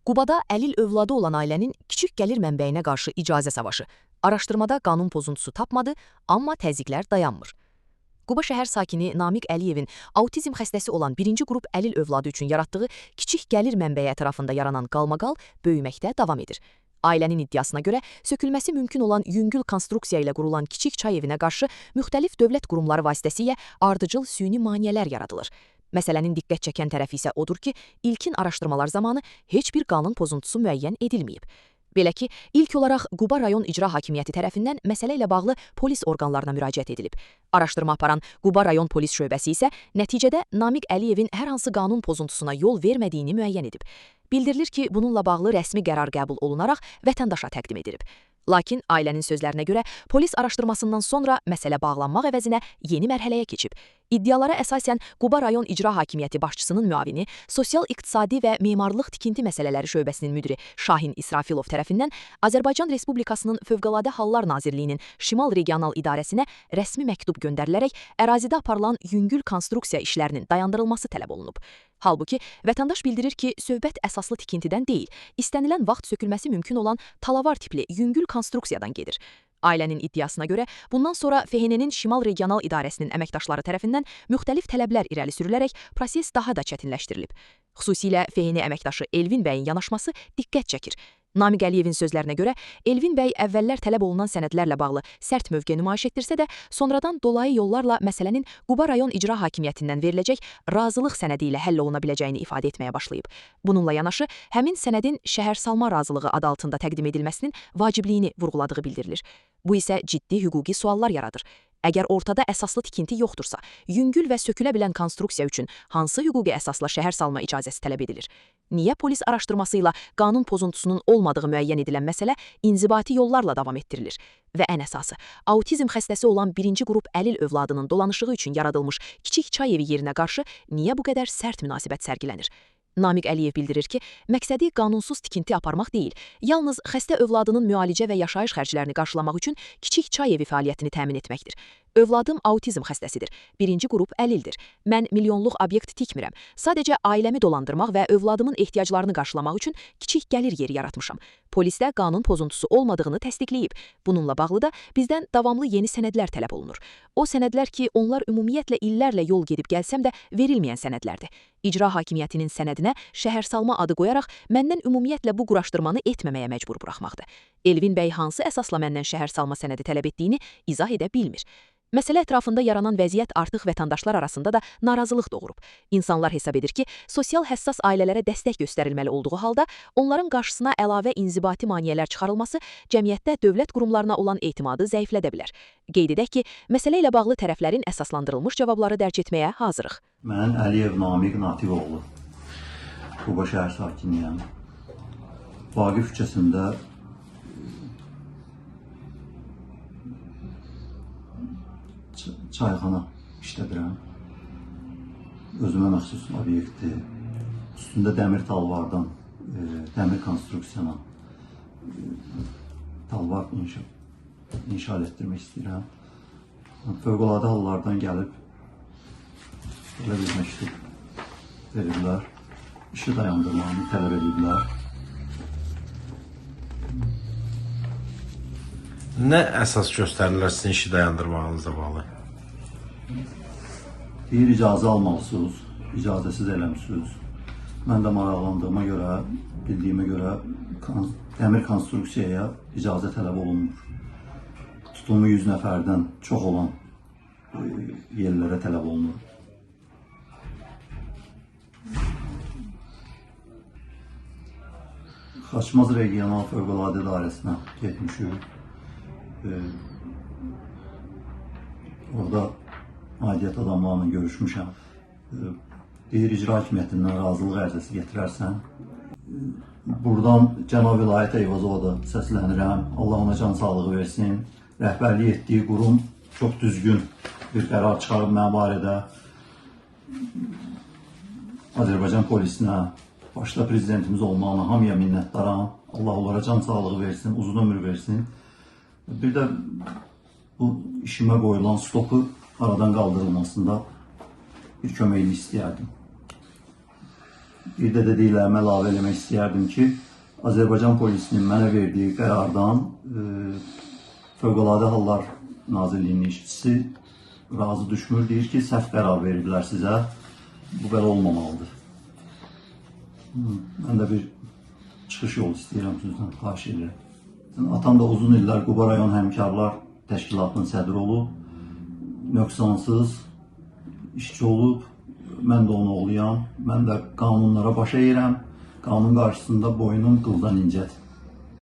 Qubada əlil övladı olan ailənin kiçik gəlir mənbəyinə qarşı icazə savaşı. Araşdırmada qanun pozuntusu tapmadı, amma təzyiqlər dayanmır. Quba şəhər sakini Namiq Əliyevin autizm xəstəsi olan birinci qrup əlil övladı üçün yaratdığı kiçik gəlir mənbəyi ətrafında yaranan qalmaqal böyüməkdə davam edir. Ailənin iddiasına görə sökülməsi mümkün olan yüngül konstruksiya ilə qurulan kiçik çay evinə qarşı müxtəlif dövlət qurumları vasitəsilə ardıcıl süni maneələr yaradılır. Məsələnin diqqət çəkən tərəfi isə odur ki, ilkin araşdırmalar zamanı heç bir qanun pozuntusu müəyyən edilməyib. Belə ki, ilk olaraq Quba rayon icra hakimiyyəti tərəfindən məsələ ilə bağlı polis orqanlarına müraciət edilib. Araşdırma aparan Quba rayon polis şöbəsi isə nəticədə Namiq Əliyevin hər hansı qanun pozuntusuna yol vermədiyini müəyyən edib. Bildirilir ki, bununla bağlı rəsmi qərar qəbul olunaraq vətəndaşa təqdim edilib. Lakin ailənin sözlərinə görə polis araşdırmasından sonra məsələ bağlanmaq əvəzinə yeni mərhələyə keçib. İddialara əsasən Quba rayon icra hakimiyyəti başçısının müavini, sosial-iqtisadi və memarlıq tikinti məsələləri şöbəsinin müdiri Şahin İsrafilov tərəfindən Azərbaycan Respublikasının Fövqəladə Hallar Nazirliyinin Şimal Regional İdarəsinə rəsmi məktub göndərilərək ərazidə aparılan yüngül konstruksiya işlərinin dayandırılması tələb olunub. Halbuki vətəndaş bildirir ki, söhbət əsaslı tikintidən deyil, istənilən vaxt sökülməsi mümkün olan talavar tipli yüngül konstruksiyadan gedir. Ailənin iddiasına görə bundan sonra FHN-nin Şimal Regional İdarəsinin əməkdaşları tərəfindən müxtəlif tələblər irəli sürülərək proses daha da çətinləşdirilib. Xüsusilə FHN əməkdaşı Elvin bəyin yanaşması diqqət çəkir. Namiq Əliyevin sözlərinə görə Elvin bəy əvvəllər tələb olunan sənədlərlə bağlı sərt mövqe nümayiş etdirsə də, sonradan dolayı yollarla məsələnin Quba rayon icra hakimiyyətindən veriləcək razılıq sənədi ilə həll oluna biləcəyini ifadə etməyə başlayıb. Bununla yanaşı, həmin sənədin şəhərsalma razılığı adı altında təqdim edilməsinin vacibliyini vurğuladığı bildirilir. Bu isə ciddi hüquqi suallar yaradır. Əgər ortada əsaslı tikinti yoxdursa, yüngül və sökülə bilən konstruksiya üçün hansı hüquqi əsasla şəhər salma icazəsi tələb edilir? Niyə polis araşdırması ilə qanun pozuntusunun olmadığı müəyyən edilən məsələ inzibati yollarla davam etdirilir? Və ən əsası, autizm xəstəsi olan birinci qrup əlil övladının dolanışığı üçün yaradılmış kiçik çay evi yerinə qarşı niyə bu qədər sərt münasibət sərgilənir? Namiq Əliyev bildirir ki, məqsədi qanunsuz tikinti aparmaq deyil, yalnız xəstə övladının müalicə və yaşayış xərclərini qarşılamaq üçün kiçik çay evi fəaliyyətini təmin etməkdir. Övladım autizm xəstəsidir. Birinci qrup əlildir. Mən milyonluq obyekt tikmirəm. Sadəcə ailəmi dolandırmaq və övladımın ehtiyaclarını qarşılamaq üçün kiçik gəlir yeri yaratmışam. Polisdə qanun pozuntusu olmadığını təsdiqləyib. Bununla bağlı da bizdən davamlı yeni sənədlər tələb olunur. O sənədlər ki, onlar ümumiyyətlə illərlə yol gedib gəlsəm də verilməyən sənədlərdir. İcra hakimiyyətinin sənədinə şəhərsalma adı qoyaraq məndən ümumiyyətlə bu quraşdırmanı etməməyə məcbur buraxmaqdır. Elvin bəy hansı əsasla məndən şəhərsalma sənədi tələb etdiyini izah edə bilmir. Məsələ ətrafında yaranan vəziyyət artıq vətəndaşlar arasında da narazılıq doğurub. İnsanlar hesab edir ki, sosial həssas ailələrə dəstək göstərilməli olduğu halda onların qarşısına əlavə inzibati maneələr çıxarılması cəmiyyətdə dövlət qurumlarına olan etimadı zəiflədə bilər. Qeyd edək ki, məsələ ilə bağlı tərəflərin əsaslandırılmış cavabları dərc etməyə hazırıq. Mən Əliyev Namiq Nativoğlu, Quba şəhər sakiniyəm. Vaqif küçəsində çayxana işlədirəm. Özümə məxsus obyektdir. Üstündə dəmir talvardan, dəmir konstruksiyadan talvar inşa etdirmək istəyirəm. Fövqəladə hallardan gəlib belə bir məktub veriblər. İşi dayandırmağımı tələb ediblər. Nə əsas göstərirlər sizin işi dayandırmağınızla bağlı? Deyir, icazə almalısınız, icazəsiz eləmisiniz. Mən də maraqlandığıma görə, bildiyimə görə dəmir konstruksiyaya icazə tələb olunmur. Tutumu 100 nəfərdən çox olan yerlərə tələb olunur. Xaçmaz Regional Fövqəladə İdarəsinə getmişik. Orada aidiyyət adamlarla görüşmüşəm. Deyir, icra hakimiyyətindən razılıq ərizəsi gətirərsən. Buradan Cənab Vilayət Eyvazova da səslənirəm. Allah ona can sağlığı versin. Rəhbərlik etdiyi qurum çox düzgün bir qərar çıxarıb mənə barədə. Azərbaycan polisinə, başda prezidentimiz olmağına hamıya minnətdaram. Allah onlara can sağlığı versin, uzun ömür versin. Bir də bu işimə qoyulan stopu aradan qaldırılmasında bir köməklik istəyərdim. Bir də dediklərimə əlavə eləmək istəyərdim ki, Azərbaycan polisinin mənə verdiyi qərardan Fövqəladə Hallar Nazirliyinin işçisi razı düşmür. Deyir ki, səhv qərar veriblər sizə. Bu belə olmamalıdır. Mən də bir çıxış yolu istəyirəm sizdən, xahiş edirəm. Atam da uzun illər Quba rayon Həmkarlar Təşkilatının sədri olub. Nöqsansız işçi olub. Mən də onun oğluyam. Mən də qanunlara baş əyirəm. Qanun qarşısında boynum qıldan incədir.